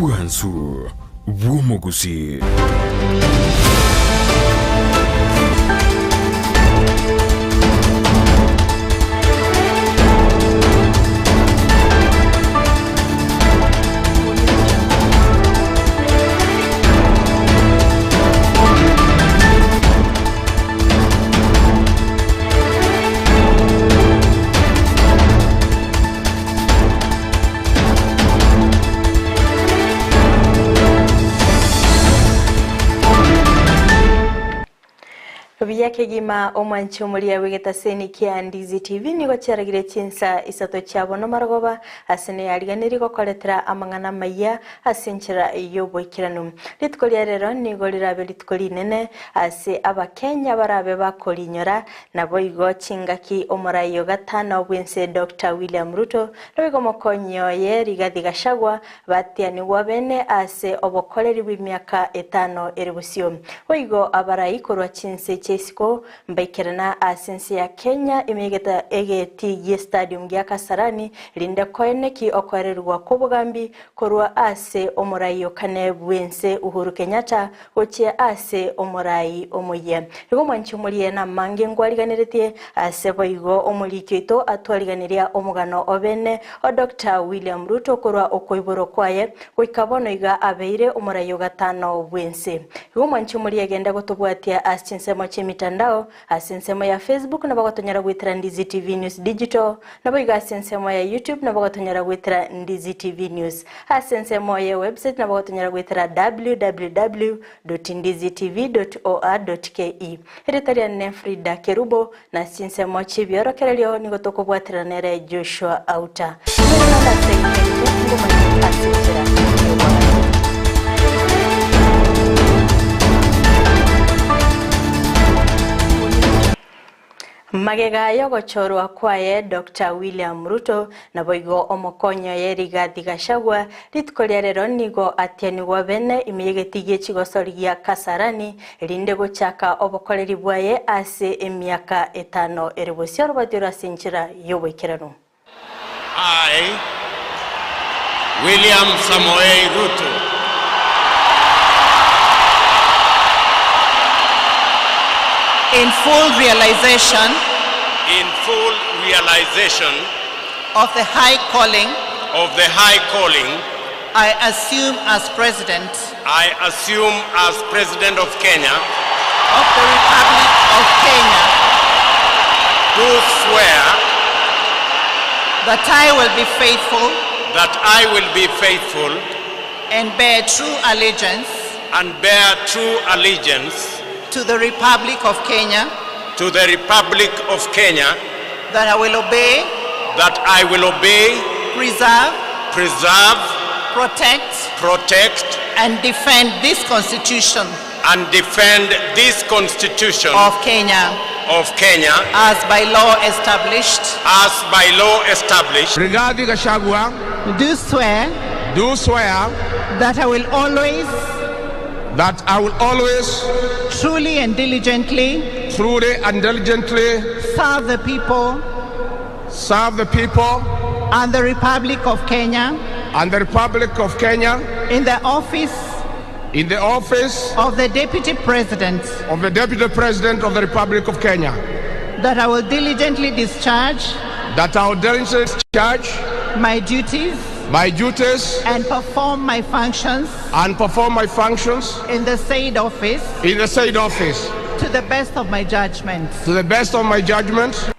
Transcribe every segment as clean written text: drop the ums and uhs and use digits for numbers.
Obwansu bw'omogusii. Buya kegima omwanchi omoria bw'egetaseni kia Ndizi TV nigo chiaragire chinsa isato chia bono marogoba ase neyariganirie gokoretera amang'ana amayia ase enchera y'oboikeranu. Rituko ria rero nigo rirabe rituko rinene ase Abakenya barabe bakorinyora, naboigo chingaki omorai o gatano bw'ense Doctor William Ruto naboigo omokonyi oye Rigathi Gachagua batianigwa bene ase obokoreri bw'emiaka etano ere bosio. Boigo abarai korwa chinse chia isiko mbaikerana ase ense ya Kenya ime egetii gie stadium gia Kasarani rinde koeneki okoererigwa kw'obogambi Korwa ase omorai o kane bw'ense Uhuru Kenyatta gochia ase omorai omoyia. Igo omwanchi omoria namange nkwariganeretie ase boigo omoriki oito atwariganeria omogano o bene o Doctor William Ruto korwa okoiborwa kwaye goika bono iga abeire omorai o gatano bw'ense. Igo omwanchi omoria genda gotobwatia ase chinsemo chi'emitandao Ase ensemo ya Facebook nabo gotonyora goetera Ndizi TV News Digital, naboigo ase ensemo ya YouTube nabo gotonyora goetera Ndizi TV News. Ase ensemo ye website nabo gotonyora goetera www.ndizitv.or.ke. Erieta riane Frida Kerubo, na ase chinsemo chi'ebiorokererio nigo tokobwaterana nere Joshua Auta. Nigo naende ase egeka eke ngomanye ase enchera y'obwagachi. Magega y'ogochorwa kwaye Doctor William Ruto naboigo omokonyi oye Rigathi Gachagua rituko ria rero nigo atianigwa bene ime y'egetii gie chigosori gia Kasarani erinde gochaka obokoreri bwaye ase emiaka etano ere bosio orobatio rwa ase enchera y'oboikeranu. I, William Samoei Ruto, In full realization in full realization of the high calling of the high calling I assume as President I assume as President of Kenya, of the Republic of Kenya, do swear that I will be faithful that I will be faithful and bear true allegiance and bear true allegiance to the Republic of Kenya, to the Republic of Kenya, that I will obey, that I will obey, preserve, preserve, protect, protect, and defend this Constitution and defend this Constitution of Kenya of Kenya as by law established. as by law established. Rigathi Gachagua, Do swear do swear that I will always that I will always truly and diligently truly and diligently serve the people serve the people and the Republic of Kenya and the Republic of Kenya in the office in the office of the Deputy President, of the Deputy President of the Republic of Kenya, that I will diligently discharge that I will diligently discharge my duties my duties and perform my functions and perform my functions in the said office in the said office to the best of my judgment. to the best of my judgment.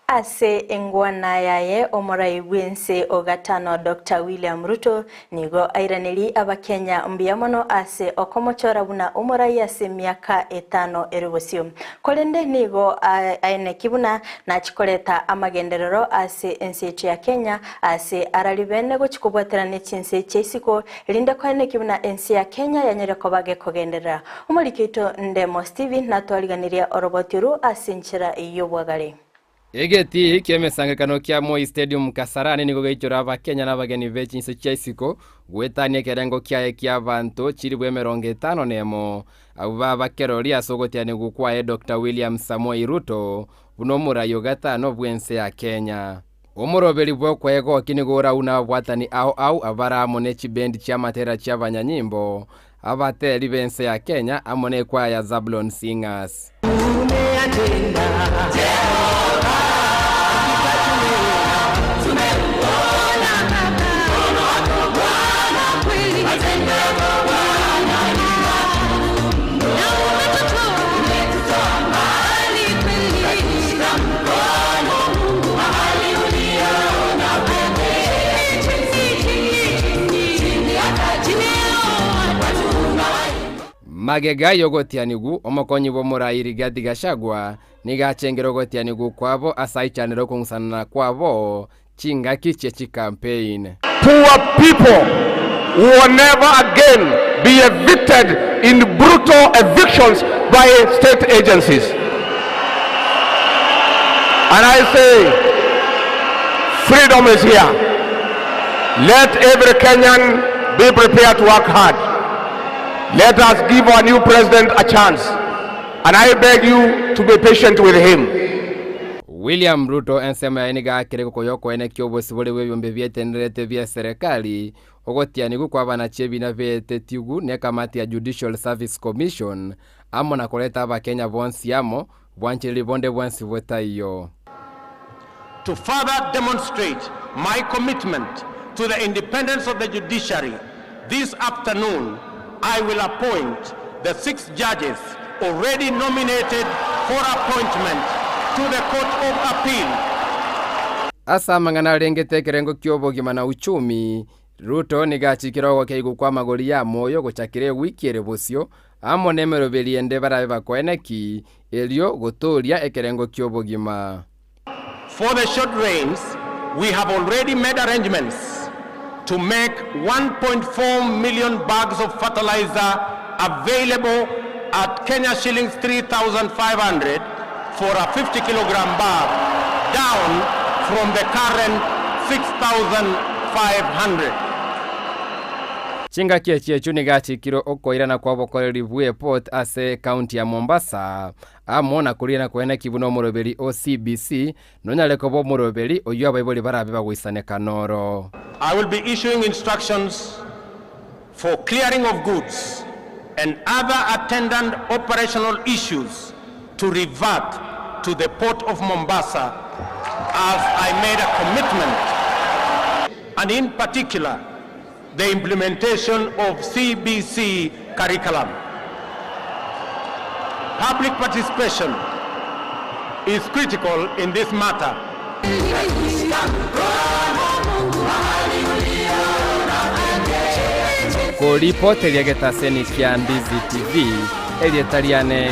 Ase engwana yaye omorai bw'ense o gatano Doctor William Ruto nigo airaneri Abakenya mbuya mono ase okomochora buna omorai ase emiaka etano ere bosio. Korende nigo aeneki buna nachi koreta amagenderero ase ense yaito ya Kenya ase arari bene gochi kobwaterana ne chinse chia isiko erinde koeneki buna ense ya Kenya yanyare koba gekogenderera. Omoriki oito Ndemo Stephen natwariganirie oroboti oru ase enchera y'obwagare. Egetii ki'emesangererekano kia Moi Stadium Kasarani nigo geichora Abakenya na abageni be chinse chia isiko goetania ekerengo kiaye ki'abanto chilifu 51, abwo baba kerori ase ogotianigwa kwaye Doctor William Samoei Ruto buna omorai o gatano bw'ense ya Kenya. Omoroberi bw'okwegokia nigo orauna ababwatani ao ao abare amo ne chibendi chi'amatera chi'abanyanyimbo, abateri b'ense ya Kenya amo n'ekwaya ya Zablon Singers. Magega y'ogotianigwa, omokonyi bw'omorai Rigathi Gachagua nigo achengire ogotianigwa kwabo ase aichanere okong'usanana kwabo chingaki chie chikampein. Poor people will never again be evicted in brutal evictions by state agencies. And I say, freedom is here. Let every Kenyan be prepared to work hard. Let us give our new president a chance. And I beg you to be patient with him. William Ruto ensemo yaye nigo akire gokoya okoenekia obosibore bw'ebiombe bietenerete bia eserekari, ogotianigwa kw'abanachi ebina beetetigwe n'ekamati ya Judicial Service Commission, amo na koreta Abakenya bonsi amo, bwanchereri bonde bwensi botaiyo. To further demonstrate my commitment to the independence of the judiciary, this afternoon I will appoint the 6 judges already nominated for appointment to the Court of Appeal. Ase amang'ana arengete ekerengo ki'obogima na uchumi, Ruto nigo achikire ogokeigwa kw'amagori y'amoyo gochakera ewiki ere bosio, amo nemeroberi ende barabe bakoeneki, erio gotooria ekerengo ki'obogima. For the short rains, we have already made arrangements to make 1.4 million bags of fertilizer available at Kenya shillings 3,500 for a 50 kilogram bag, down from the current 6,500. Chingaki echi echio nigo achikire okoirana kw'obokoreri bw'eport ase ekaunti ya Mombasa, amo na koria na koeneki buna omoroberi o CBC nonyare koba omoroberi oyio abaibori barabe bagoisaneka noro. I will be issuing instructions for clearing of goods and other attendant operational issues to revert to the port of Mombasa as I made a commitment, and in particular the implementation of CBC curriculum. Public participation is critical in this matter. Koripoteria getaseni kia Ndizi TV, erieta riane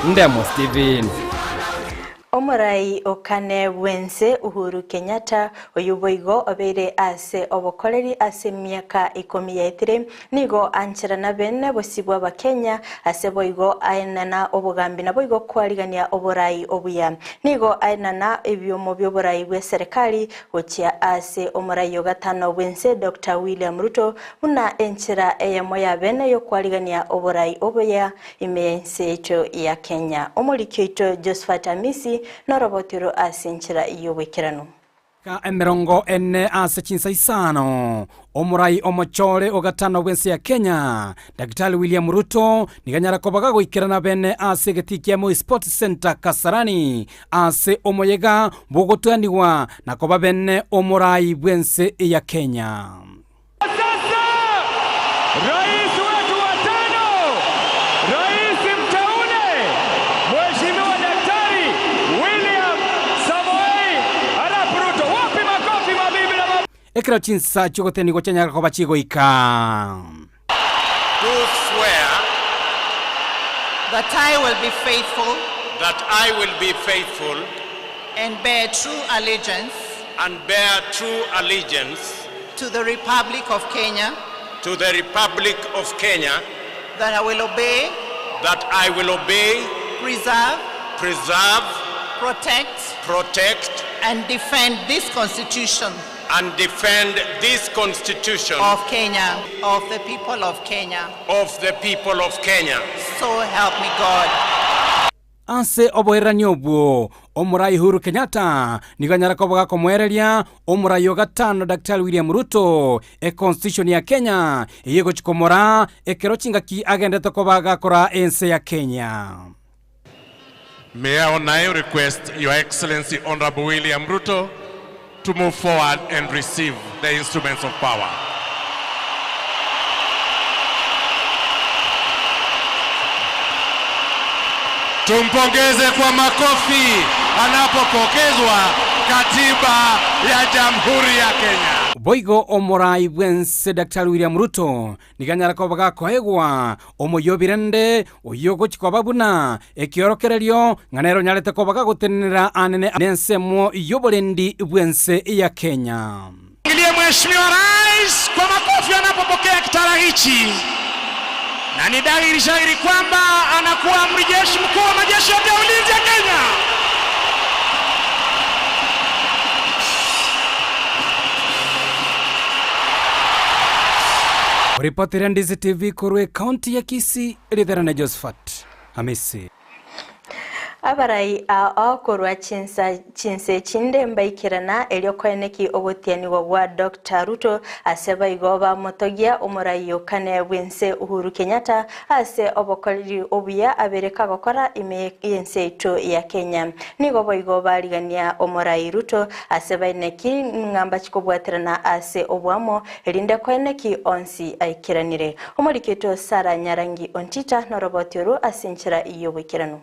Ndemo Steven. Omorai o kane bw'ense Uhuru Kenyatta, oyio boigo obeire ase obokoreri ase emiaka ikomi yaetire, nigo ancherana bene bosio bw'Abakenya ase boigo aenana obogambi naboigo kwarigania oborai obuya. Nigo aenana ebiomo bi'oborai bw'eserekari gochia ase omorai o gatano bw'ense Doctor William Ruto buna enchera eyemo ya bene y'okwarigania oborai obuya ime y'ense yaito ya Kenya. Omoriki oito Josephat Amisi noroboti oro ase enchera y'oboikeranu. Ka emerongo ene ase chinsa isano, omorai omochore o gatano bw'ense ya Kenya, Daktari William Ruto, nigo anyara koba gagoikerana bene ase egetii kia Moi Sports Centre Kasarani ase omoyega bw'ogotoanigwa na koba bene omorai bw'ense ya Kenya. Sasa rais wetu wa tano, rais mteule Mheshimiwa Daktari William Samoei Arap Ruto. Wapi makofi mabibi na mabwana? Ekero chinsa chi'ogotenigwa chianyara koba chigoika. Do swear That I will be faithful that I will be faithful and bear true allegiance and bear true allegiance to the Republic of Kenya, to the Republic of Kenya, that I will obey, that I will obey, preserve, preserve, protect, protect, and defend this Constitution and defend this Constitution of Kenya, of the people of Kenya. of the people of Kenya. So help me God. Ase oboererani obwo, Omorai Uhuru Kenyatta nigo anyare koba gakomoereria omorai o gatano Daktari William Ruto econstitution ya Kenya eyio egochi komoraa ekero chingaki agenderete koba gakoraa ense ya Kenya. May I now request Your Excellency Honorable William Ruto to move forward and receive the instruments of power. Tumpongeze kwa makofi anapopokezwa katiba ya Jamhuri ya Kenya. Boigo omorai bw'ense Daktari William Ruto nigo anyare koba gakoegwa omoyio birende oyio ogochia koba buna ekiorokererio ng'a nere onyarete koba gagotenenera anene nensemo y'oborendi bw'ense ya Kenya. Mshangilie Mheshimiwa Rais kwa makofi anapopokea kitara hichi, na ni dhahiri shahiri kwamba anakuwa amri jeshi mkuu wa majeshi yote ya ulinzi ya Kenya. Oripotire Ndizi TV korwa ekaunti ya Kisii, Ritherane Josephat Hamisi. Abarai ao korwa chinsa chinse chinde mbaikerana erio koeneki ogotianigwa gwa Dr. Ruto ase baigo bamotogia omorai okane bwense Uhuru Kenyatta ase obokoreri obuya abereka gokora ime yense yaito ya Kenya. Nigo boigo barigania omorai Ruto ase baineki ng'amba chikobwaterana ase obwamo erinde koeneki onsi aikeranire. Omoriketo Sara Nyarangi Ontita noroboti oru ase enchera y'oboikeranu.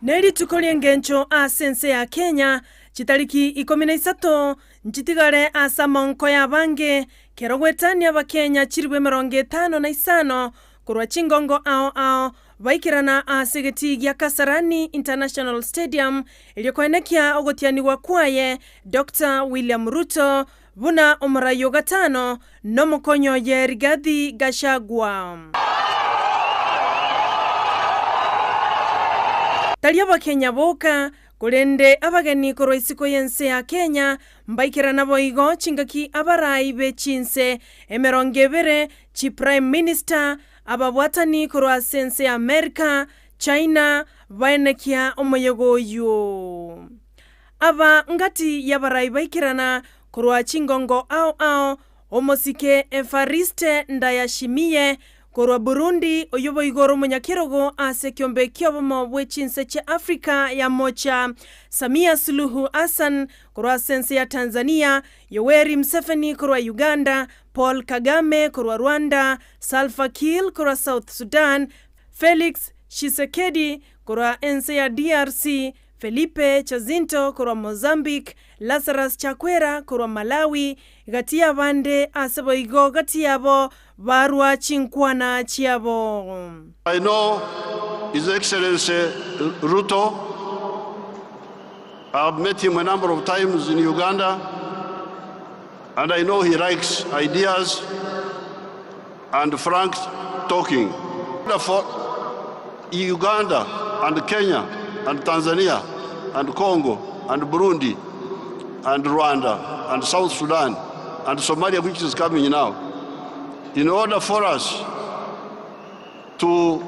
Nerituko ri'engencho ase ense ya Kenya, chitariki 13 nchitigare ase amaonko y'abange, kero gwetania Abakenya chilifu 55 korwa chingongo ao ao baikerana ase egetii gia Kasarani International Stadium erio koenekia ogotianigwa kwaye Dr William Ruto buna omorai o gatano nomokonyi oye Rigathi Gachagua. Tari Abakenya boka, korende abageni korwa isiko y'ense ya Kenya mbaikerana boigo chingaki abarai be chinse 20 chi Prime Minister, ababwatani korwa ase ense ya Amerika, China baenekia omoyega oyio. Aba ngati y'abarai baikerana korwa chingongo ao ao, Omosike Evariste Ndayishimiye korwa Burundi, oyio boigo ore omonyakerogo ase ekiombe ki'obomo bwe chinse chia Afrika ya Mocha, Samia Suluhu Hassan korwa ase ense ya Tanzania, Yoweri Museveni korwa Uganda, Paul Kagame korwa Rwanda, Salva Kiir korwa South Sudan, Felix Tshisekedi korwa ense ya DRC, Felipe Jacinto korwa Mozambique, Lazarus Chakwera korwa Malawi, gati y'abande ase boigo gati yabo barwa chinkwana chiabo. I know His Excellency Ruto. I've met him a number of times in Uganda, and I know he likes ideas and frank talking. For Uganda and Kenya and Tanzania and Congo and Burundi and Rwanda and South Sudan and Somalia, which is coming now, in order for us to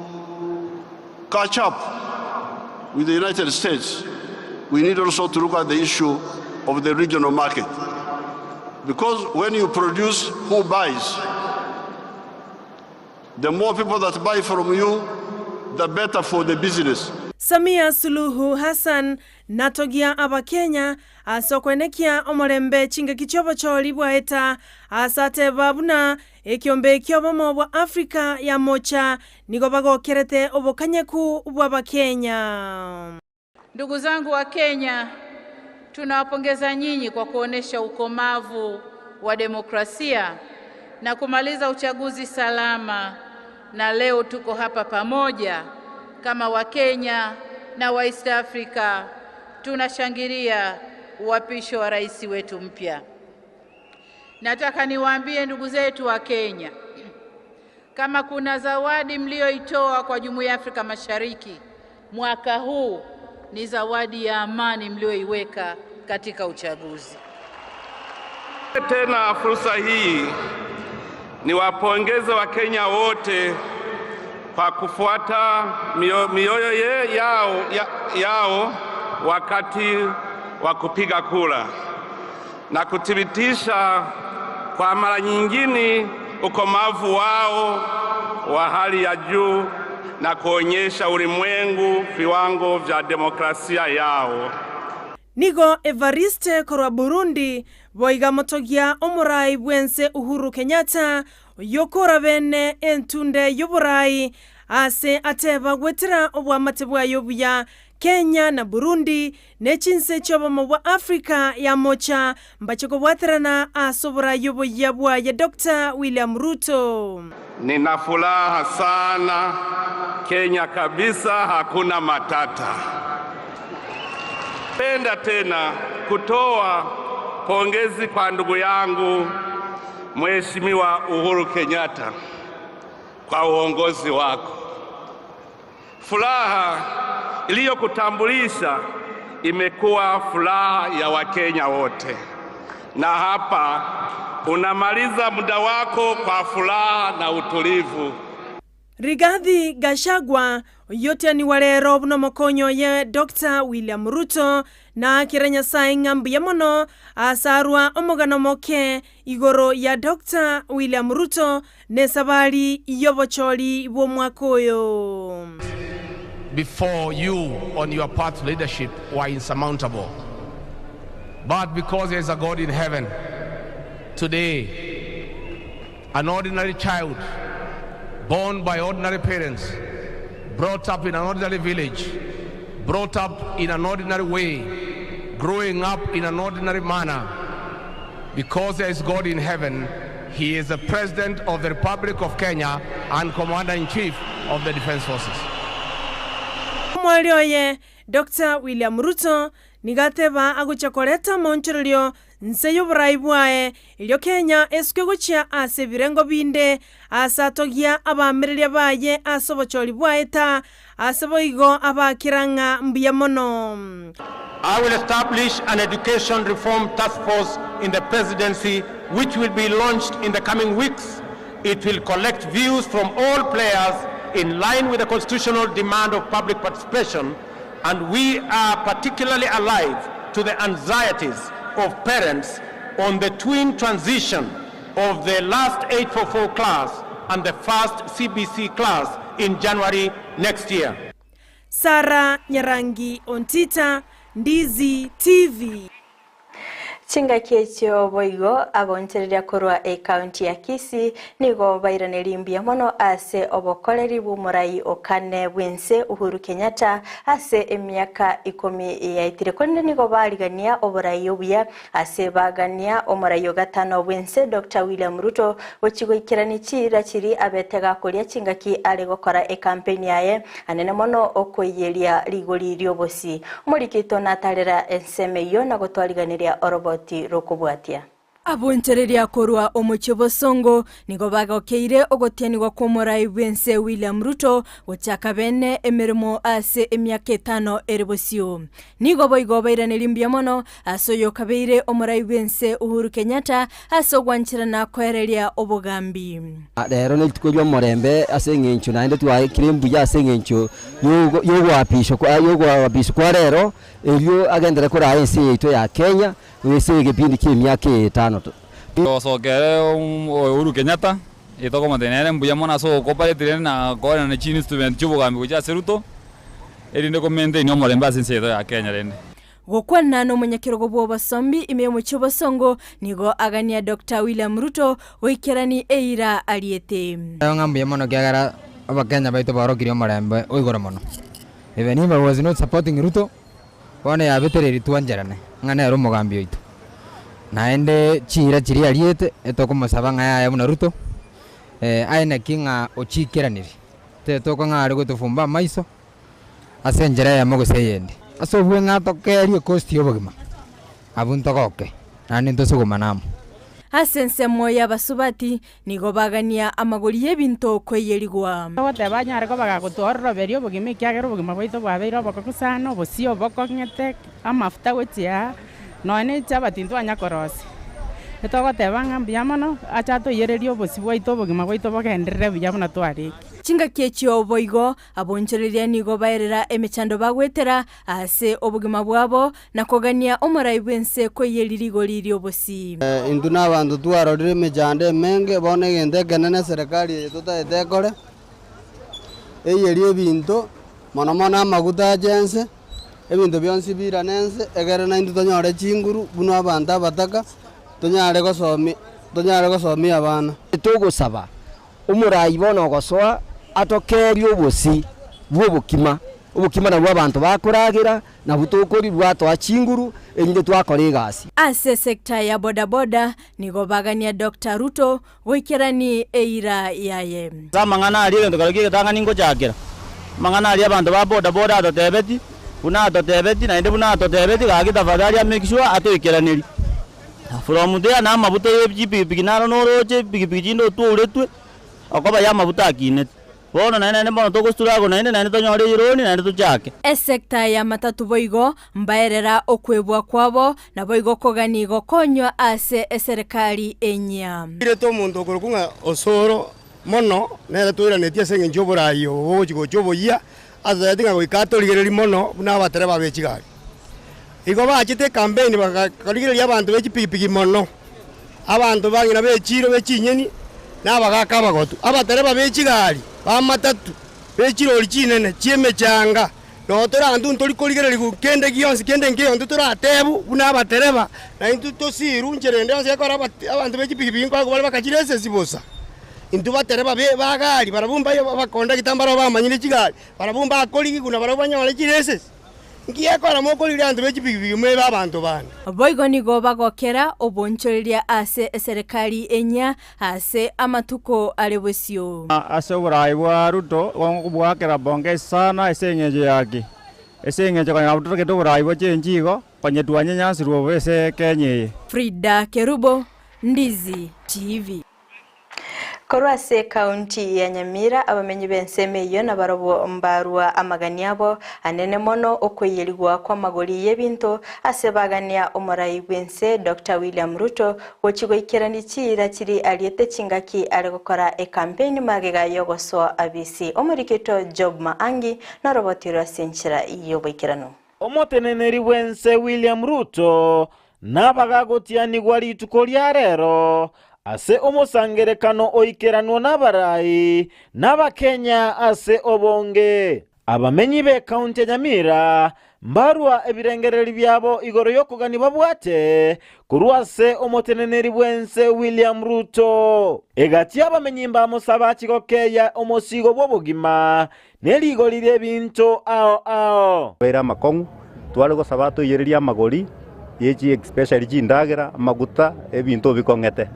catch up with the United States, we need also to look at the issue of the regional market. Because when you produce, who buys? The more people that buy from you, the better for the business. Samia Suluhu Hassan natogia Abakenya ase okwenekia omorembe chingaki chi'obochori bwaeta ase ateba buna ekiombe ki'obomo bwa Afrika ya Mocha nigo bagokerete obokanyeku bw'Abakenya. Ndugu zangu wa Kenya, tunawapongeza nyinyi kwa kuonesha ukomavu wa demokrasia na kumaliza uchaguzi salama, na leo tuko hapa pamoja kama Wakenya na wa East Africa tunashangilia uapisho wa rais wetu mpya. Nataka niwaambie ndugu zetu wa Kenya, kama kuna zawadi mlioitoa kwa Jumuiya ya Afrika Mashariki mwaka huu ni zawadi ya amani mlioiweka katika uchaguzi. Tena fursa hii niwapongeze Wakenya wote kwa kufuata mioyo yao wakati wa kupiga kura na kuthibitisha kwa mara nyingine ukomavu wao wa hali ya juu na kuonyesha ulimwengu viwango vya demokrasia yao. Nigo Evariste korwa Burundi boiga motogia omorai bwense Uhuru Kenyatta oyokora bene entunde y'oborai ase ateba gwetera obwamate bwaye obuya Kenya na Burundi ne chinse chi'obomo bwa Africa ya mocha mbache kobwaterana ase oborai oboyia bwaye Doctor William Ruto. Nina furaha sana, Kenya kabisa hakuna matata. Penda tena kutoa pongezi kwa ndugu yangu Mheshimiwa Uhuru Kenyatta kwa uongozi wako. Furaha iliyokutambulisha imekuwa furaha ya Wakenya wote, na hapa unamaliza muda wako kwa furaha na utulivu. Rigathi Gachagua oyotianiwa rero buna omokonyi oye Doctor William Ruto na akere Nyasae ng'a mbuya mono ase arwa omogano omoke igoro ya Doctor William Ruto na esabari y'obochori bw'omwaka oyo. Before you on your path to leadership were insurmountable. But because there is a God in heaven, today, an ordinary child, born by ordinary parents, brought up in an ordinary village, brought up in an ordinary way, growing up in an ordinary manner, because there is God in heaven, he is the President of the Republic of Kenya and Commander-in-Chief of the Defense Forces. Omweri oye Doctor William Ruto nigo ateba agochia koreta omoonchorerio nse y'oborai bwaye erio Kenya esukwe gochia ase ebirengo binde ase atogia abaamereria baye ase obochori bwaye ta ase boigo abakera ng'a mbuya mono. I will establish an education reform task force in the presidency which will be launched in the coming weeks. It will collect views from all players in line with the constitutional demand of public participation, and we are particularly alive to the anxieties of parents on the twin transition of the last 844 class and the first CBC class in January next year. Sarah Nyarangi Ontita, Ndizi TV. Chingaki echio boigo abaonchereria korwa ekaunti ya Kisii nigo bairaneria mbuya mono ase obokoreri bw'omorai okane bwense Uhuru Kenyatta ase emiaka ikomi yaitire korende nigo barigania oborai obuya ase bagania omorai ogatano bwense Dr. William Ruto gochigoikerani chira chiri abete gakoria chingaki are gokora ekampeni yaye anene mono okoiyeria rigori riobosi omorikito natarera enseme iyo na gotwariganiria oroboti rokobwatia. Abonchereria korwa omochie Bosongo nigo bagokeire ogotianigwa kw'omorai bwense William Ruto gochaka bene emeremo ase emiaka etano ere bosio. Nigo boigo bairaneri mbuya mono ase oyokabeire omorai bwense Uhuru Kenyatta ase ogwancherana koereria obogambi. Rero nerituko ri'omorembe ase eng'encho naende twaikire mbuya ase eng'encho yogoapishwa kwa yogoapishwa kwa rero erio agendere koraya ense yaito ya Kenya ase egepindi kia emiaka etano to. Gosokere Uhuru Kenyatta etokomotebia nere mbuya mono ase ogokoparetire na koenana chiinstrument chia obogambi gochia ase Ruto erinde komaintain omorembe ase ense yaito ya Kenya rende. Gokwana na omonyakerogo bwa obosombi ime y'omochie Bosongo nigo agania Dr. William Ruto goikerani eira ariete. Ng'a mbuya mono kiagera abakenya baito baorokirie omorembe oigoro mono. Even if I was not supporting Ruto, bono yabetereiri twancherane ng'a nere omogambi oito. Naende chira chiria ariete etokomosaba ng'a yaya buna Ruto aye naki ng'a ochikeraniri tetokong'a are gotofumba amaiso ase enchera eyemo gose eyende. Ase obwe ng'a tokerie cost ya obogima abwo ntogoke naende ntosugumane amo. Ase ensemo y'abasubati nigo bagania amagori y'ebinto koiyerigwa. Ogoteba anyare koba gagotwororoberia obogima ekiagera obogima bwaito bwabeire obokongu sana, obosio obokong'ete, amafuta gochia aa, nonya na echabati ntwanya korosia. Etogoteba ng'a mbuya mono, acha atoiyererie obosio bwaito obogima bwaito bogenderere buya buna twarenge. Chingaki echio boigo abonchoreria nigo baerera emechando bagwetera ase obogima bwabo na kogania omorai bw'ense koiyeria rigori ri'obosii. Intwe nabanto twarorire emechando emenge, bono egento ekenene eserekari eye totaete ekore, eiyerie ebinto, mono mono amaguta ache ense, ebinto bionsi biirane ense, egere naintwe tonyore chinguru buna abanto abataka, tonyare gosomi tonyare gosomia abana. Togosaba omorai bono ogosoa atokerie obosi bw'obokima, obokima nabwo abanto bakoragera, nabwo tokoria bwatoa chinguru, erinde twakora egasi. Ase sector ya bodaboda nigo bagania Doctor Ruto goikerani eira yaye. Ase amang'ana aria egento keria ki'egetang'ani ngochakera, amang'ana aria abanto ba boda boda atotebeti, buna atotebeti naende buna atotebeti gaki tafadhali a make sure atoikeranerie. From there na amabuta ye chipikipiki naro noroche epikipiki chinde otwouretwe, okoba ya amabuta akinete. Bono naende naende bono togostruggle naende naende tonyore eroni naende tochake. Esecta ya matatu boigo mbaerera okwebwa kwabo, naboigo kogani gokonywa ase eserekari enyia. Irete omonto okorokwa ng'a osoro mono, nere toiranetie ase engencho y'oboraai obo bogochia gocha oboyia, atotebetie ng'a goika atorigererie mono buna abatereba be chigari. Igo bachete ekampeini bakarigereria abanto be chipigipigi mono, abanto bang'ina be chiiro be chinyeni, na abagaaka abagotu, abatereba be chigari, b'amatatu, be chirori chinene chi'emechanga. Noo tore abanto ntori korigererigwa kende gionsi, kende nkeyonto toratebu buna abatereba, na intwe tosiru nchera ende yonsi ekero abanto be chipigipigi nkoegwa bare bakachire esegi bosa. Intwe batereba be bagari barabwo mbaye abakondagita mbarabwo bamanyire chigari, barabwo mbakorigigwa na barabwo banyore chiresesi. Nki gekogera mokorigereria abanto be chipigipigi mwebe abanto bande? Boigo nigo bagokera obonchoreria ase eserekari enyia ase amatuko are bosio. Ase oboraai bwa Ruto gokobwakera pongezi sana ase eng'encho yaki? Ase eng'encho konya nabo totagete oboraai bwa change igo, konya twanyenyansirwe bobe ase Kenya eye. Frida Kerubo, Ndizi TV. Korwa ase ekaunti ya Nyamira, abamenyi b'ensemo eyio nabarobwo mbarua amagani abo anene mono okoiyerigwa kw'amagori y'ebinto ase bagania omorai bw'ense Doctor William Ruto gochia goikerania chiira chiri ariete chingaki are gokora ekampeini magega y'ogosoa abisi. Omorikito Job Maangi noroboti rw'ase enchera y'oboikeranu. Omoteneneri bw'ense William Ruto nabagagotianigwa rituko ria rero ase omosangerekano oikeranwa nabarai n'Abakenya ase obonge. Abamenyi b'ekaunti ya Nyamira mbarua ebirengererio biabo igoro y'okogania babwate korwa ase omoteneneri bw'ense William Ruto. Egati y'abamenyi mbamosaba achie gokeeyia omosigo bw'obogima Ne rigori ri'ebinto ao ao. Abeire amakong'u, tware gosaba atoiyererie amagori ye chi especially chindagera, amaguta, ebinto bikong'ete.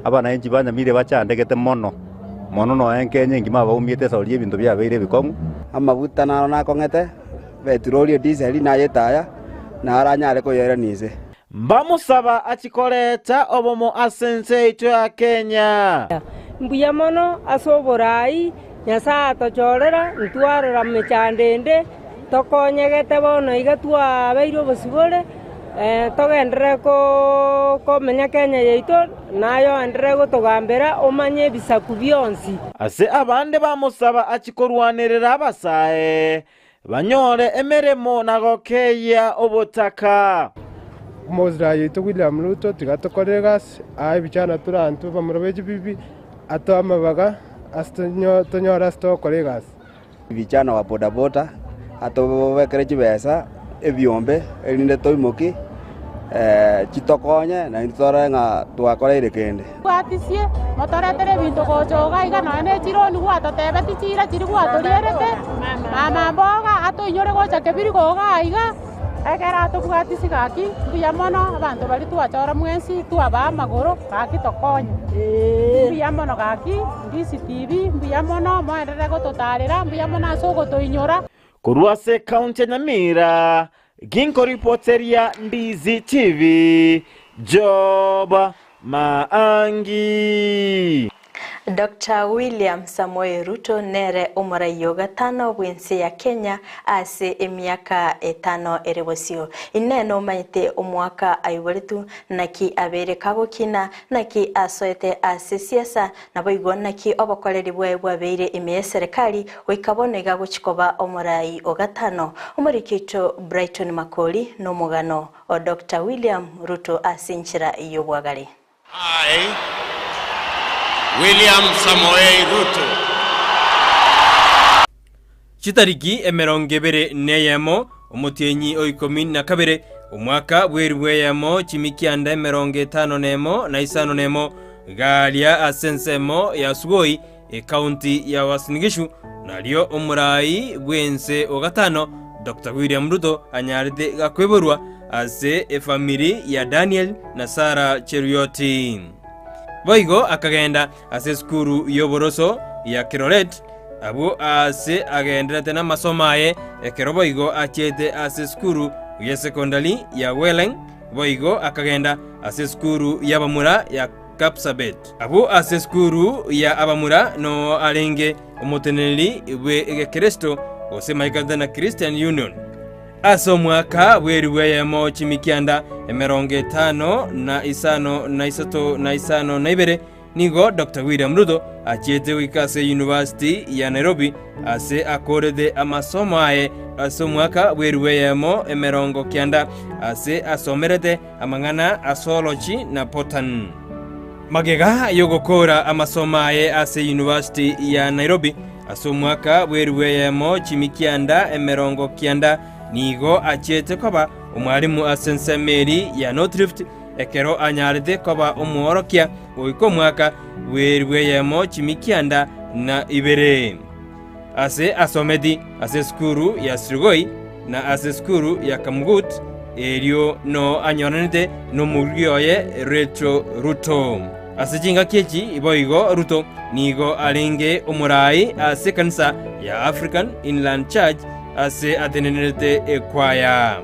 Abananchi ba Nyamira bachandegete mono, mono nonya Kenya engima abaumiete esauri y'ebinto biabeire ebikong'u. Amaguta naro nakong'ete, petroli, ediseli, na ay'etaya, naro anyare koyoirania inse. Mbamusaba achie koreta obomo ase ense yaito ya Kenya. Mbuya mono ase oboraai Nyasae atochorera, ntwarora mechando ende, tokonyegete bono iga twabeire obosibore, togenderere komenya Kenya yaito, naye oenderere gotogambera omanye ebisaku bionsi. Ase abande bamosaba achie korwanerera abasae, banyore emeremo na gokeyia obotaka. Omosira oito William Ruto tiga tokorere egasi, aa ebichana tore intwe bamura be chibibi, atoe amabaga ase tonyore ase togokora egasi. Vijana wa bodaboda atobekere chibesa ebiombe erinde toimoki chitokonye naintwe torore ng'a twakoreire kende. Bwatisie, motoretere ebinto gocha iga iga nonya ne chironi gwatotebetie chiira chiria gwatorierete, mama mboga atoinyore gocha kebirigo iga iga, ekero atobwatisie gaki mbuya mono abanto baria twachora mwensi twabaa amagoro gaki tokonye. Mbuya mono gaki Ndizi TV mbuya mono moenderere gototarera mbuya mono ase ogotoinyora. Korwa ase ekaunti ya Nyamira, Ginkoripoteria Ndizi TV, Job Maangi. Dr William Samoei Ruto nere omorai o gatano bw'ense ya Kenya ase emiaka etano ere bosio. Inee nomanyete omwaka aiboretwe, naki abeire kagokina, naki asoete ase siasa, naboigo naki obokoreri bwaye bwabeire ime y'eserekari goika bono iga agochia koba omorai o gatano? Omoriki oito Brighton Makori nomogano o Doctor William Ruto ase enchera y'obwagare. I, William Samoei Ruto. Chitariki emerongo ebere neyemo, omotienyi o ikomi na kabere, omwaka bw'elifu eyemo chimikianda emerongo etano nemo na isano nemo, garia ase ensemo ya Sugoi, ekaunti ya Uasin Gishu, nario omoraai bw'ense o gatano, Doctor William Ruto anyarete gakoiborwa ase efamiri ya Daniel na Sarah Cheruiyot. Boigo akagenda ase esukuru y'oboroso ya Kiroret, abwo aase agenderete namasomo aye, ekero boigo achiete ase esukuru y'esekondari ya Weleng, boigo akagenda ase esukuru y'abamura ya Kapsabet. Abwo ase esukuru ya abamura noo arenge omoteneneri bw'Egekristo gose Maikatana Christian Union. Ase omwaka bw'elifu eyemo chimikianda emerongo etano na isano na isato na isano na ibere nigo Doctor William Ruto achiete goika ase University ya Nairobi ase akorete amasomo aye ase omwaka bw'elifu eyemo emerongo kianda ase asomerete Amang'ana a Zoology na Botany. Magega y'ogokoora amasomo aye ase University ya Nairobi ase omwaka bw'elifu eyemo chimikianda emerongo kianda, nigo achiete koba omwalimu ase ensemo eri ya North Rift ekero anyarete koba omworokia goika omwaka bw'elifu eyemo chimikianda na ibere. Ase asometi ase esukuru ya Sirigoi na ase esukuru ya Kamugut, erio noo anyoranete nomorugi oye Rachel Ruto. Ase chingaki echi boigo Ruto nigo arenge omoraai ase ekanisa ya African Inland Church ase atenenerete ekwaya.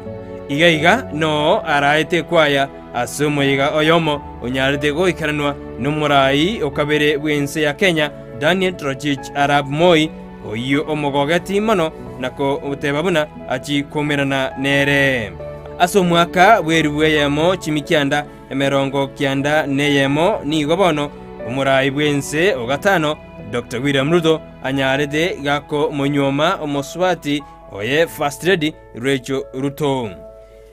Iga iga noo araete ekwaya ase omoyega oyomo onyarete goikaranwa nomoraai o kabere bw'ense ya Kenya Daniel Toroitich arap Moi, oyio omogogeti mono na koteba buna achie koumerana nere. Ase omwaka bw'elifu eyemo chimikianda emerongo kianda neyemo nigo bono omorai bw'ense o gatano Doctor William Ruto anyarete gakomonyuoma omosubati oye First Lady Rachel Ruto.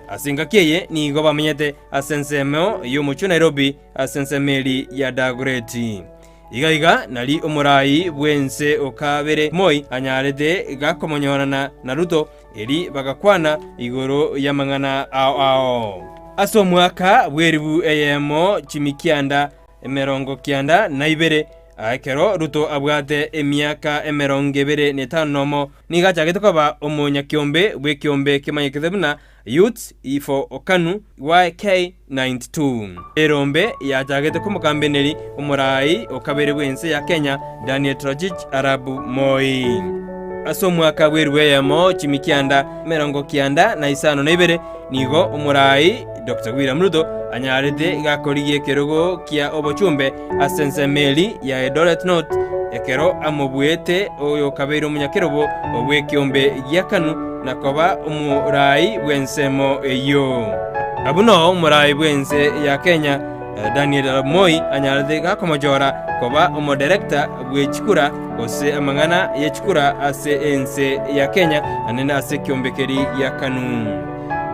Ase engaki eye nigo bamenyete ase ensemo y'omochie o Nairobi ase ensemo eri ya Dagoretti. Iga iga nari omorai bw'ense o kabere Moi anyarete gakomonyorana na Ruto, eri bagakwana igoro y'amang'ana ao ao. Ase omwaka bw'elifu eyemo chimikianda emerongo kianda na ibere, ekero Ruto abwate emiaka emerongo ebere na etano nomo, nigo achagete koba omonyakiombe bw'ekiombe kemanyekete buna Youths for Kanu YK92. Erombe yachagete komokambeneri omoraai o kabere bw'ense ya Kenya Daniel Toroitich arap Moi. Ase omwaka bw'eribu eyemo chimikianda emerongo kianda na isano na ibere nigo omoraai Doctor William Ruto anyarete gakorigia ekerogo kia obochumbe ase ensemo eri ya Eldoret North ekero amobuete oyokabeire omonyakerobo bw'ekeombe gia Kanu na koba omoraai bw'ensemo eyio. Abwo noo omoraai bw'ense ya Kenya Daniel Arap Moi anyarete gakomochora koba omoderekta bwe chikura gose amang'ana ye chikura ase ense ya Kenya anene ase ekiombe keria gia Kanu.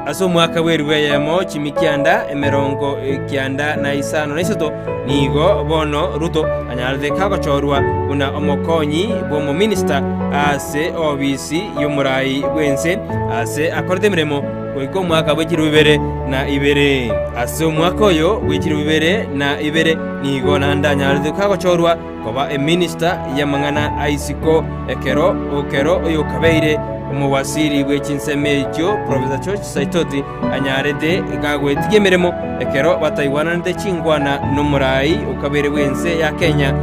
Ase omwaka bw'elifu eyemo chimikianda emerongo kianda na isano na isato nigo bono Ruto anyarete kagochorwa buna omokonyi bw'omominista ase obisi y'omorai bw'ense ase akorete emeremo goika omwaka bwe chilifu ibere na ibere. Ase omwaka oyo bwe chilifu ibere na ibere nigo naende anyarete kagochorwa koba eminista y'amang'ana a isiko ekero okero oyokabeire omowasiri bwe chinsemo echio Professor George Saitoti anyarete gagwetigia emeremo ekero bataigwananete chingwana nomorai okabeire bw'ense ya Kenya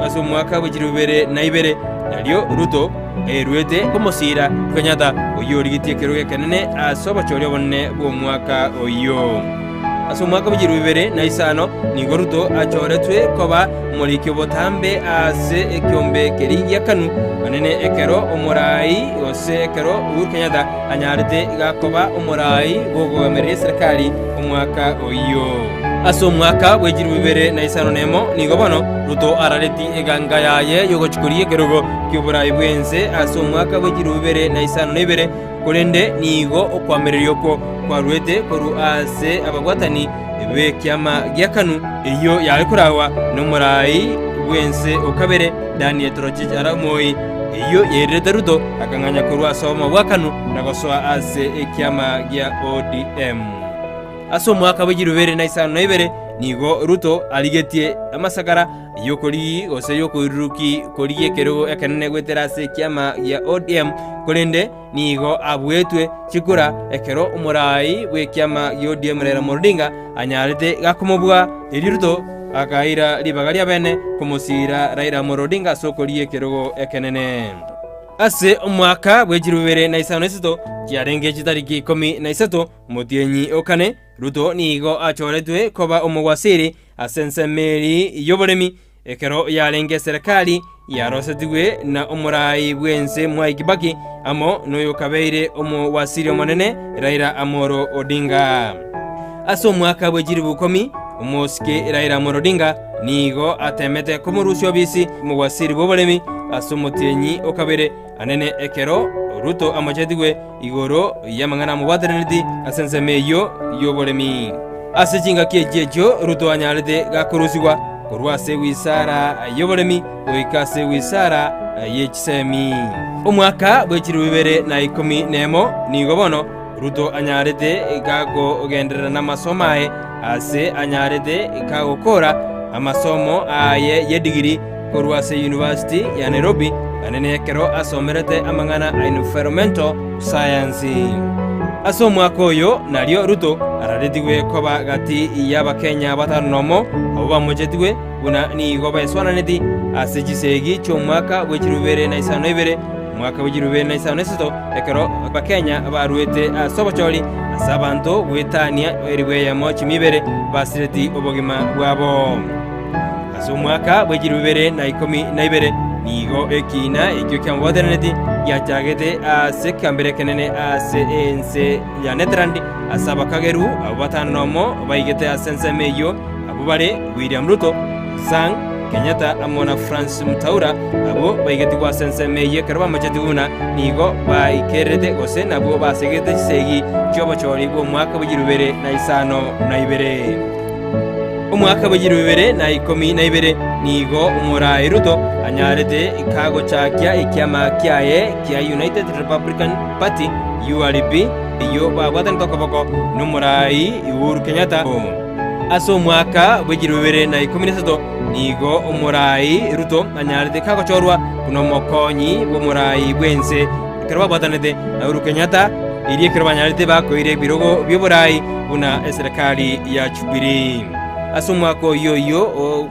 ase omwaka bwe chilifu ibere na ibere nario Ruto Eruete komosiira Kenyatta oyio origetie ekerogo ekenene ase obochori obonene bw'omwaka oyio. Ase omwaka bw'echilifu ibere na isano nigo Ruto achoretwe koba omoriki obotambe ase ekiombe keria gia Kanu, anene ekero omoraai gose ekero Uhuru Kenyatta anyarete gakoba omoraai bw'okogamereria eserekari omwaka oyio. Ase omwaka bw'echilifu ibere na isano nemo nigo bono Ruto arareti eganga yaye y'ogochikoria ekerogo ki'oboraai bw'ense ase omwaka bw'echilifu 2052, korende nigo okoamereria okwo kwaruete korwa ase ababwatani b'ekiama gia Kanu, eyio yare koragwa nomoraai bw'ense o kabere Daniel Toroitich arap Moi, eyio yairerete Ruto akang'anya korwa ase obomo bwa Kanu na gosoa ase ekiama gia ODM. Ase omwaka bw'echilifu ibere na isano na ibere nigo Ruto arigetie amasakara y'okorigi gose y'okoiruruki korigia ekerogo ekenene goetera ase ekiama gia ODM, korende nigo abuetwe chikura ekero omoraai bw'ekiama gia ODM Raila Amolo Odinga anyarete gakomobua. Erio Ruto akaira ribaga riabene komosiira Raila Amolo Odinga ase okorigia ekerogo ekenene. Ase omwaka bw'echilifu ibere na isano na isato chiarenge chitariki ikomi na isato omotienyi o kane, Ruto nigo achoretwe koba omogwasiri ase ensemo eri y'oboremi, ekero yarenge eserekari yarosetigwe na omoraai bw'ense Mwai Kibaki amo noyokabeire omowasiri omonene Raila Amolo Odinga. Ase omwaka bwe chilifu ikomi, omosike Raila Amolo Odinga nigo atemete komorusia obisi omowasiri bw'oboremi ase omotienyi o kabere anene ekero Ruto amochetigwe igoro y'amang'ana amobwateraneti ase ensemo eyio y'oboremi. Ase chingaki echi echio Ruto anyarete gakorusigwa korwa ase wisara y'oboremi goika ase wisara ye chisemi. Omwaka bw'echilifu ibere na ikomi nemo nigo bono Ruto anyarete gakogenderera namasomo aye ase anyarete kagokora amasomo aye y'edigiri korwa ase University ya Nairobi naende nekero asomerete amang'ana a Environmental Science. Ase omwaka oyo nario Ruto araretigwe koba gati y'Abakenya batano nomo abwo bamochetigwe buna nigo baeswananeti ase chisegi chi'omwaka bw'echilifu ibere na isano na ibere, omwaka bw'echilifu ibere na isano na isato ekero Abakenya baruete ase obochori ase abanto goetania elifu eyemo chimia ibere basireti obogima bwabo. Ase omwaka bw'echilifu ibere na ikomi na ibere nigo ekiina ekio kiamobwateraneti giachagete ase ekegambero ekenene ase ense ya Netherland ase abakageru abwo batano nomo baigete ase ensemo eyio abwo bare William Ruto, Sang, Kenyatta amo na Francis Mutaura abwo baigetigwe ase ensemo eyio ekero bamochetigwe buna nigo baikererete gose nabwo basegete chisegi chi'obochori bw'omwaka bw'echilifu ibere na isano na ibere. Omwaka bw'echilifu ibere na ikomi na ibere nigo omoraai Ruto anyarete kagochakia ekiama kiaye kia United Republican Party, URP, eyio babwatanete okoboko nomoraai Uhuru Kenyatta. Ase omwaka bw'echilifu ibere na ikomi na isato nigo omoraai Ruto anyarete kagochorwa buna omokonyi bw'omoraai bw'ense ekero babwatanete na Uhuru Kenyatta erio ekero banyarete bakoira ebirogo bi'oboraai buna eserekari ya Jubilee. Ase omwaka oyio oyio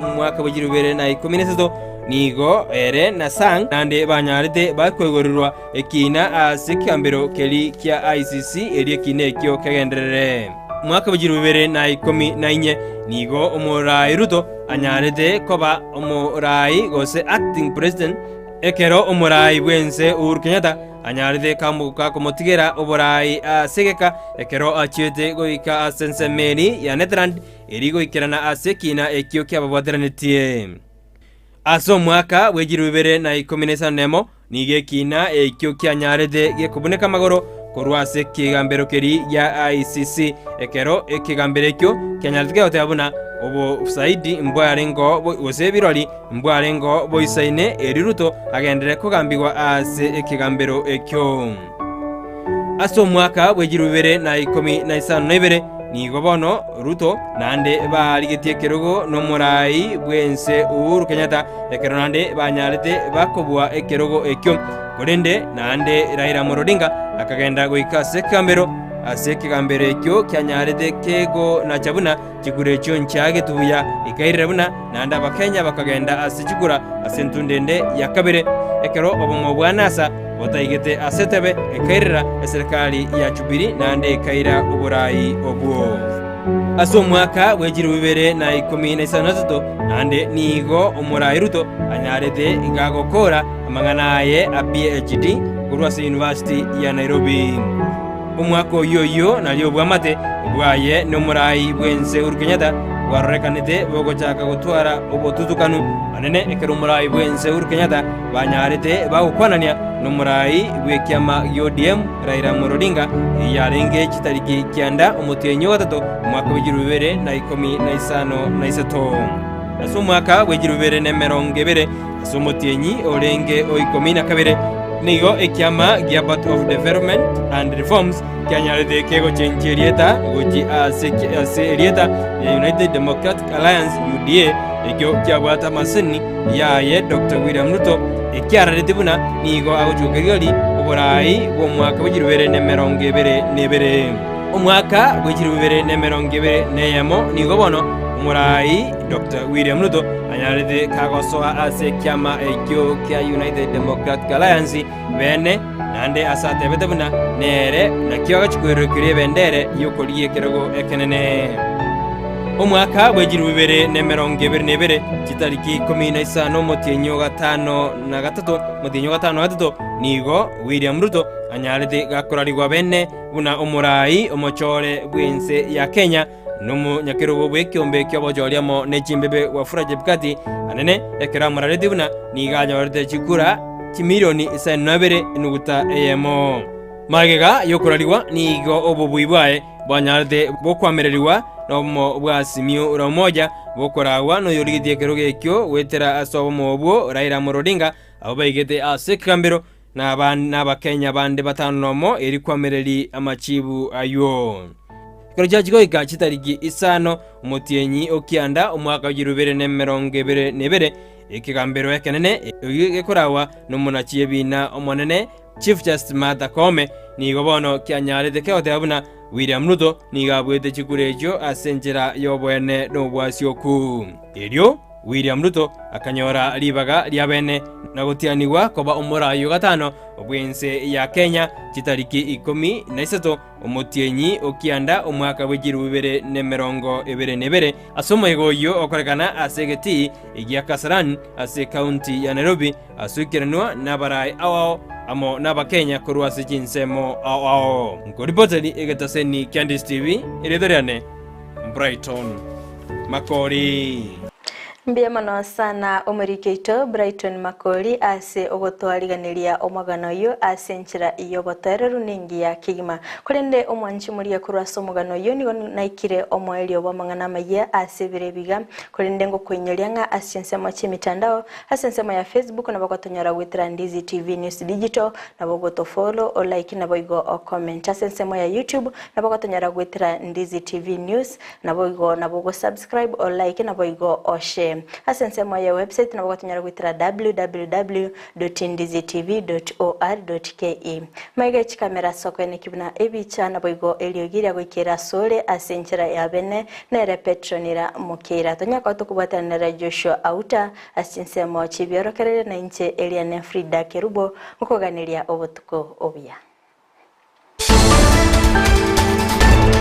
omwaka bwe chilifu ibere na ikomi na isato nigo ere na Sang naende banyarete bakoigorerwa ekiina ase ekegambero keria kia ICC erio ekiina ekio kegenderere. Omwaka bwe chilifu ibere na ikomi na inye nigo omoraai Ruto anyarete koba omoraai gose acting president ekero omoraai bw'ense Uhuru Kenyatta Anyarete kamotigera oboraai ase egeka ekero achiete goika ase ensemo eri ya Netherland eri goikerana ase ekiina ekio kiababwateranetie. Ase omwaka bw'echilifu ibere na ikomi na isano nemo nigo ekiina ekio kianyarete gekobuneka amagoro korwa ase ekegambero keria gia ICC ekero ekegambero ekio kianyarete kegoteba buna obosaidi mbwarengeo gose birori Mbwarengeo boisaine, erio Ruto agenderere kogambigwa ase ekegambero ekio. Ase omwaka bw'echilifu ibere na ikomi na isano na ibere nigo bono Ruto naende baarigetie ekerogo nomoraai bw'ense Uhuru Kenyatta ekero naende banyarete bakobua ekerogo ekio. Korende naende Raila Amolo Odinga akagenda goika ase ekegambero ase ekegambero ekio kianyarete kegonacha buna Chikura echio nchiagetwe buya, ikairera buna naende Abakenya bakagenda ase chikura ase entunda ende ya kabere. Ekero obomo bwa NASA botaigete ase etebe, ekairera eserekari ya Jubilee naende ekaira oborai obwo. Ase omwaka bwe 2013 naende nigo omorai Ruto anyarete gagokora amang'ana aye a PhD korwa ase University ya Nairobi. Omwaka oyio oyio nario obwamate bwaye nomorai bw'ense Uhuru Kenyatta bwarorekanete bogochaka gotwara obotutukanu anene ekero omorai bw'ense Uhuru Kenyatta banyarete bagokwanania nomorai bw'ekiama gia ODM Raila Amolo Odinga eyarenge chitariki kianda omotienyi ogatato omwaka bw'echirwe 2053. Ase omwaka bw'echirwe 2020 ase omotienyi orenge o ikomi na kabere nigo ekiama gia Party of Development and Reforms kianyarete kegochenchia erieta gochia ase ase erieta ya United Democratic Alliance UDA ekio kiabwate amaseni yaye Dr. William Ruto ekiararete buna nigo agochuka rigori oborai bw'omwaka bw'echirwe 2022. Omwaka bw'echirwe 2021 nigo bono omorai Dr. William Ruto anyarete kagosoa ase ekiama ekio kia United Democratic Alliance bene naende ase atebete buna nere nakio agachia koirokeria ebendere y'okorigia ekerogo ekenene. Omwaka bw'echilifu 2022, chitariki 15 omotienyi o gatano na gatato, omotienyi o gatano na gatato, nigo William Ruto anyarete gakorarigwa bene buna omorai omochore bw'ense ya Kenya Nomonyakerogo bw'ekeombe ki'obochori amo ne chimbebe Wafula Chebukati anene ekero amoraretie buna nigo anyorete chikura chimilioni isaino na ibere enuguta eyemo. Magega y'okorarigwa nigo obobui bwaye bwanyarete bokwamererigwa nobomo bwa Simiyu la Umoja bokoragwa noyorigetie ekerogo ekio goetera ase obomo obwo Raila Amolo Odinga abwo baigete ase ekegambero na Abakenya bande batano nomo eri kwamereri amachibu ayio. Ekero chiachia goika chitariki isano omotienyi o kianda omwaka o 2022, ekegambero ekenene ekio gekoragwa nomonachi ebiina omonene Chief Justice Martha Koome nigo bono kianyarete kegoteba buna William Ruto nigo abuete chikura echio ase enchera y'oboene na obwasioku. Erio William Ruto akanyora ribaga ria bene na gotianigwa koba omorai o gatano bw'ense ya Kenya chitariki 13 Omotienyi o kianda omwaka bwe chilifu 2022, ase omoyega oyio okorekana ase egetii gia Kasarani ase ekaunti ya Nairobi ase oikeranwa nabarai ao ao amo n'Abakenya korwa ase chinsemo ao ao. Nkoripoteri egetaseni kia Ndisi TV, erieta riane Brighton Makori. Mbuya mono sana omoriki oito Brighton Makori ase ogotwariganeria omogano oyio ase enchera y'obotoereru nengiya kegima. Korende omwanchi moria korwa ase omogano oyio nigo naikire omoerio bw'amang'ana amayia ase ebiro ebiga. Korende ngokoinyoria ng'a ase chinsemo chi'emitandao, ase ensemo ya Facebook nabo ogotonyora goetera Ndizi TV News Digital, nabo ogotofollow, olike naboigo ocomment. Ase ensemo ya YouTube nabo ogotonyora goetera Ndizi TV News, Naboigo nabo ogosubscribe, olike, naboigo oshare. Ase ensemo ye website nabo gotonyora goetera www.ndizitv.or.ke. Maiga chikamera ase okoeneki buna ebicha naboigo eriogi ria goikera asore ase enchera ya bene nere Petronira Mokeira. Tonyare koba tokobwatana nere Joshua Auta ase chinsemo chi'ebiorokererio na inche Eliane Frida Kerubo nkoganeria obotuko obuya.